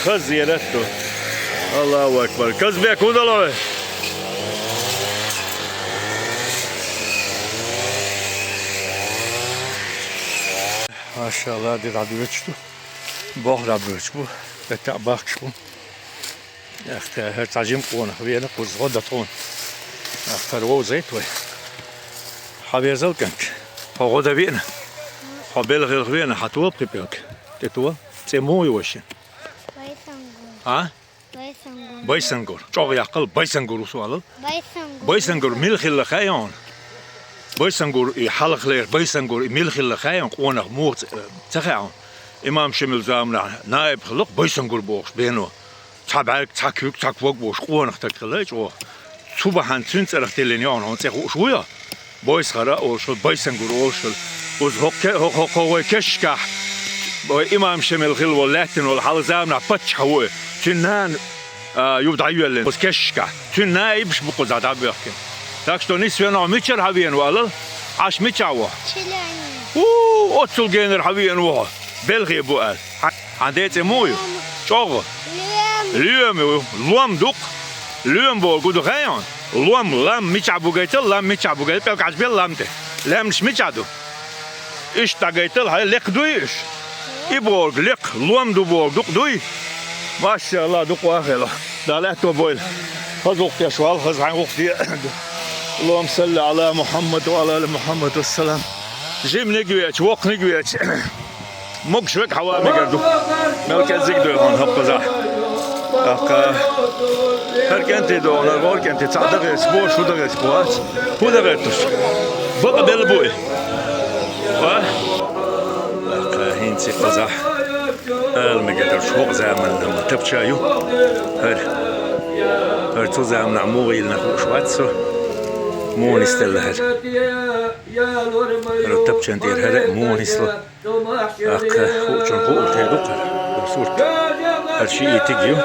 Хаза зерат а ду. АллахӀу акбар. Казбек, хӀун дала вай? МашаллахӀ, де дӀабоьдуш ду. Болх дӀабоьдуш бу. ТӀаккха бахкаш бу. Эх, хӀара цхьа жима къонах веана, кхуза гӀо дан тхуна. Эх, хӀара вовзийта вай. Хьан везал, кӀант? Хьо гӀо дан веана? Хьо белхалх веана? Хьан тоба кхин пӀелг? ТӀе тоба? ЦӀе муха ю вайшин? Байсангур. А? Байсангур. Байсангур. ЧӀогӀа яккхал, Байсангур ву со алал. Байсангур. Байсангур мила хилла хаьий хьуна? Байсангур и хьалхалера, Байсангур и мила хилла хаьий хьуна, къонах муха ца, ца хаьа хьуна? Имам Шемал заманахь наиб хилла-кх Байсангур бохуш бено. Цхьа бӀаьрг, цхьа куьг, цхьа ког бохуш къонах стаг хилла-кх чӀогӀа. Цу бахьана цуьнан цӀарах тиллина ю хьуна, хьуна цӀе хууш вуй хьо? Бойсхара а олуш хилла, Байсангур олуш хилла. Уза хӀокху ке-, хӀокху, хӀокху вай кешнашкахь, вай имам Шемал хилла волу, лаьттина волу, хьалха заманахь паччахь ву и. Цуьнан нана, а, ю дӀайоьллина. Уза кешнашкахь. Цуьнан наибаш бу кхузахь дӀабоьхкина. Так что нисвелла хьо мичара хьан веана ву алал? Ӏаш мичахь ву? Челябинск. У, оццул генара хьан веана ву хьо? Белхе бу аьлла. Хьан, хьан ден цӀе муха ю? ЧӀогӀа. Лоьма. Лоьма ю. Лом ду-кх. Лоьма бохург хӀун ду хаьий хьуна? Лом, лам мичахь бу гайтал, лам мичахь бу гайтал, пӀелг Ӏаш бел лам тӀе. Лаьмнаш мичахь ду? Иштта дӀагайтал, хьай, лекха дуй уьш? И бохург лекха, лом ду бохург дукха дуй? МашаллахӀ, дукха вахийла. Дала аьтто бойла. Хаза гӀуллакх деш вала, хаза хьайн гӀуллакх де. Аллахумма салли Ӏала Мухьаммад ва Ӏала али Мухьаммад, вассалам. Жиманиг а веача, воккханиг а веача, могуш верг хьан ван мегар ду. Мел кӀеззиг а дуй хьуна хӀокхузахь. ТӀаккха хӀара кӀентий догӀу, хӀара вогӀу кӀентий, цхьаъ дан гӀерташ бу, шу дан гӀерташ бу, ац? ХӀун дан гӀерташ? Бакъ белла бу и. Ва? ТӀаккха хӀинца и кхузахь ала мегар долуш хӀокху заманан тапча ю. ХӀара. ХӀара цу заманахь муха йиллина хууш вац со. Муха нисделла хӀара. ХӀара тапчан тӀера хӀара а муха нисло. ТӀаккха хуучун хуур хир ду-кх хӀара сурт. ХӀара ши итиг ю.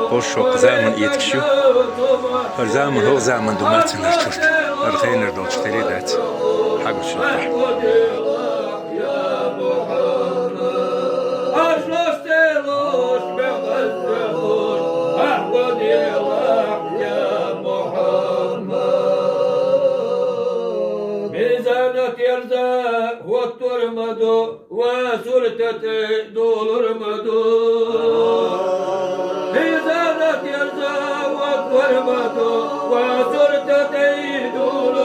ХӀорш хӀокху заманан итигаш ю. ХӀара заман хӀокху заман ду маьцна хӀара сурт. ХӀара хенара долчух тера дац. Хьагучу суртахь. Мизанат ярза хӀоттур ма ду, ва сурта тӀе дулур ма ду. Мизанат ярза хӀоттур ма ду, ва сурта тӀе дулур